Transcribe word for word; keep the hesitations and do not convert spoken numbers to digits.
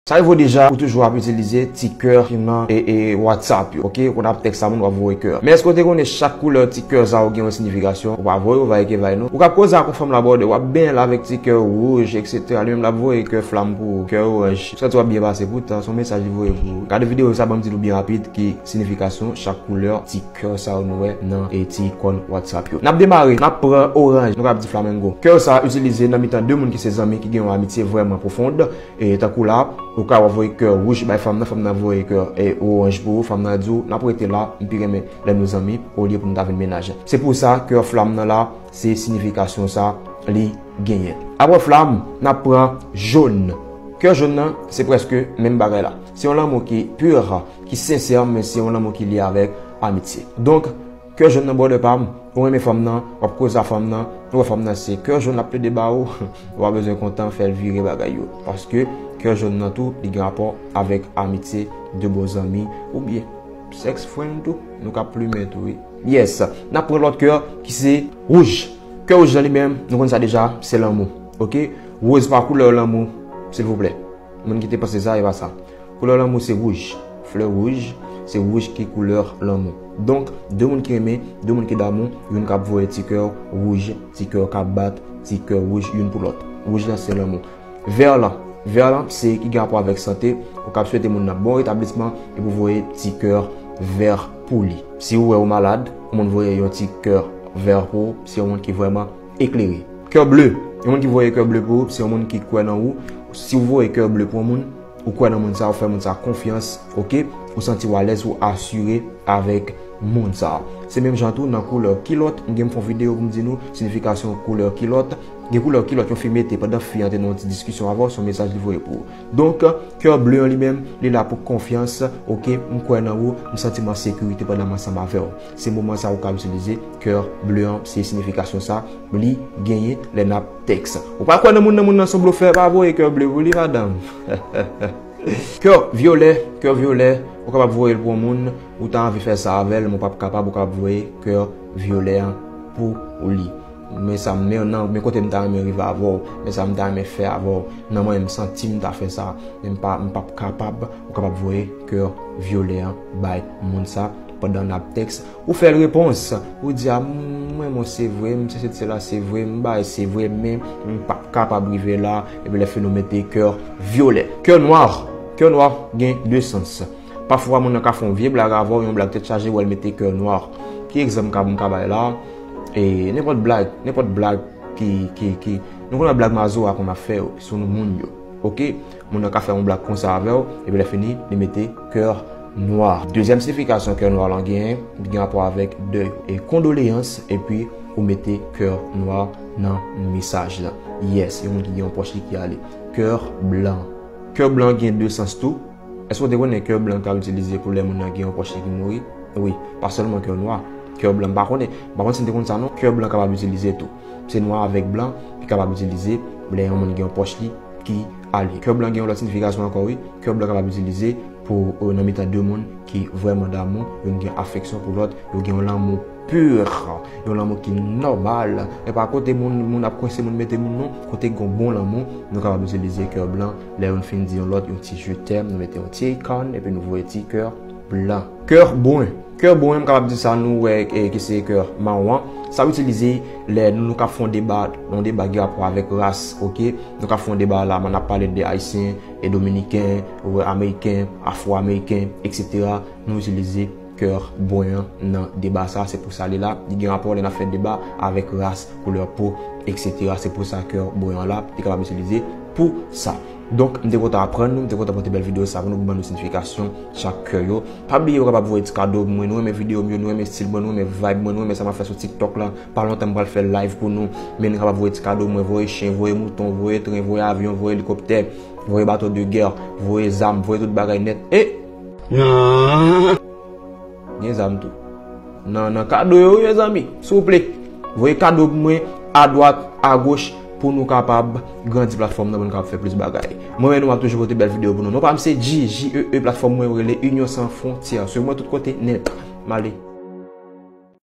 Sa yo vo deja ou toujou ap itilize ti kè ki nan e, e, WhatsApp yo, oke? Ou konn ap tèks a moun, w ap voye kè. Men èske w te konnen chak koulè ti kè sa yo gen yon sinifikasyon? Ou pa voye, ou va eke vay non. Ou ka koze ak yon fanm la bòdè, w ap benyen l avèk ti kè wouj, etsetera. Li menm l ap voye kè flam pou ou, kè oranj. Ou santi w ap byen pase, poutan se yon mesaj li voye pou ou. Gade videyo sa, ban m di nou byen rapid ki sinifikasyon chak koulè ti kè sa yo nou wè nan, e, ti ikòn WhatsApp yo. N ap demare, n ap pran oranj, nou ka ap di flamingo. Kè sa itilize nan mitan de moun ki se zanmi, ki gen yon amitye vrèman pwofond. E tankou la, ou ka voye kè wouj bay fanm nan, fanm nan voye kè, e, oranj pou ou, fanm nan di w, "N ap rete la, m pi renmen lè nou zanmi, olye pou nou ta vin mennaj." Se pou sa, kè flam nan la, se sinifikasyon sa li genyen. Apre flam, n ap pran jòn. Kè jòn nan, se prèske menm bagay la. Se yon lanmou ki pur, ki sensè, men se yon lanmou ki lye avèk amitye. Donk, kè jòn nan, brother pa m, ou renmen fanm nan, w ap koze a fanm nan, ou wè fanm nan se kè jòn l ap plede ba ou, ou pa bezwen kontan, fè l vire bagay yo. Paske kè jòn nan tou, li gen rapò avèk amitye, de bon zanmi, oubyen sex friend tou, nou ka plimen tou, wi. Yes, n ap pran lòt kè ki se wouj. Kè wouj lan li menm, nou konn sa deja, se lanmou. Oke? Woz pa koulè lanmou, silvouplè. Moun ki te panse sa, e pa sa. Koulè lanmou se wouj. Flè wouj, se wouj ki koulè lanmou. Donk, de moun ki renmen, de moun ki damou, youn k ap voye ti kè wouj, ti kè k ap bat, ti kè wouj youn pou lòt. Wouj lan se lanmou. Vè lan, vè lan se ki gen rapò avèk sante, ou k ap swete moun nan bon retablisman, epi w voye ti kè vè pou li. Si w wè ou malad, yon moun voye yon ti kè vè pou ou, se yon moun ki vrèman eklere. Kè ble, yon moun ki voye kè ble pou ou, se yon moun ki kwè nan ou. Si w voye kè ble pou yon moun, ou kwè nan moun sa, ou fè moun sa konfyans, oke? Ou santi w alèz, ou asire avèk moun sa. Se menm jan tou nan koulè kilòt, m gen m fè yon videyo pou m di nou sinifikasyon koulè kilòt. Gen koulè kilòt yon fi mete pandan fi an te nan yon ti diskisyon avè w, se yon mesaj li voye pou ou. Donk, kè ble an li menm, li la pou konfyans, oke? M kwè nan ou, m santi m an sekirite pandan m ansanm avè w. Se moman sa ou ka itilize kè ble an, se sinifikasyon sa li genyen lè n ap tèks. Ou pa kwè nan moun nan, moun nan se yon blofè, pa voye kè ble pou li, madanm. Kè vyolè, kè vyolè, ou kapab voye l pou yon moun, ou ta anvi fè sa avè l, men w p ap kapab, ou kapab voye kè vyolè an pou li. Men sa m, men nan, men kote m ta renmen rive avè w, men sa m ta renmen fè avè w. Nan mwen, m santi m ta fè sa, men m pa, m p ap kapab, ou kapab voye kè vyolè an bay moun sa pandan n ap tèks. Ou fè l repons. Ou di a, "M, mwen, mwen, se vre, m, se, se, se la, se vre, m bay, se vre, men m p ap kapab rive la." Epi lè fini ou mete kè vyolè. Kè nwa. Kè nwa gen de sans. Pafwa, moun nan ka fè yon vye blag avè w, yon blag tèt chaje, wè l mete kè nwa. Ki egzanp ka, m ka bay la? E, nenpòt blag, nenpòt blag ki, ki, ki, nou konnen blag mazo a konn ap fè yo, sou nou moun yo. Oke? Moun nan ka fè yon blag konsa avè w, epi lè fini, li mete kè nwa. Dezyèm siyifikasyon kè nwa lan genyen, li gen rapò avèk dèy e kondoleyans, epi ou mete kè nwa nan mesaj lan. Yes, yon moun ki gen yon pwòch li ki ale. Kè blan. Kè blan gen de sans tou. Èske w te konnen kè blan ka itilize pou lè moun nan gen yon pwòch li ki mouri? Wi, pa sèlman kè nwa. Kè blan, m pa konnen. M pa konn si n te konn sa non. Kè blan kapab itilize tou. Se nwa avèk blan ki kapab itilize lè yon moun gen yon pwòch li ki ale. Kè blan gen yon lòt siyifikasyon ankò, wi. Kè blan kapab itilize pou, euh, nan mitan de moun ki vrèman damou, youn gen afeksyon pou lòt, yo gen yon lanmou pur, yon lanmou ki nòmal. E pa kote moun, moun ap kwense moun, mete moun non, kote gen yon bon lanmou, nou kapab itilize kè blan. Lè youn fin di yon lòt yon ti je t'aime, nou mete yon ti ikòn, epi nou voye ti kè blan. Kè bwen. Kè bwen, m kapab di sa, nou wè, e, ki se kè mawon an. Sa w itilize lè nou, nou ka fè yon deba, yon deba ki gen rapò avèk ras, oke? Nou ka fè yon deba la, n ap pale de Ayisyen, e Dominiken, ou Ameriken, Afwo-Ameriken, etsetera. Nou itilize kè bwen an nan deba sa, se pou sa li la. Li gen rapò lè n ap fè deba avèk ras, koulè po, etsetera. Se pou sa kè bwen an la, li kapab itilize pou sa. Donk, m te kontan aprann nou, m te kontan pote bèl videyo sa pou nou, pou ban nou siyifikasyon chak kè yo. Pa bliye, ou kapab voye ti kado pou mwen, nou renmen videyo m yo, nou renmen estil mwen, nou renmen vibe mwen, nou renmen sa m ap fè sou TikTok la. Pa lontan m pral fè live pou nou, men nou kapab voye ti kado pou mwen, voye chen, voye mouton, voye tren, voye avyon, voye elikoptè, voye bato de gè, voye zam, voye tout bagay nèt. E! Nan! Gen zam tou. Nan, nan kado yo, wi, mezanmi. Souple, voye kado pou mwen, adwat, agoch, pou nou kapab grandi platfòm nan, pou nou kapab fè plis bagay. Mwen menm, nou ap toujou pote bèl videyo pou nou. Non pa m se G, G E E, platfòm mwen yo rele Union Sans Frontières. Swiv mwen tout kote nèt. M ale.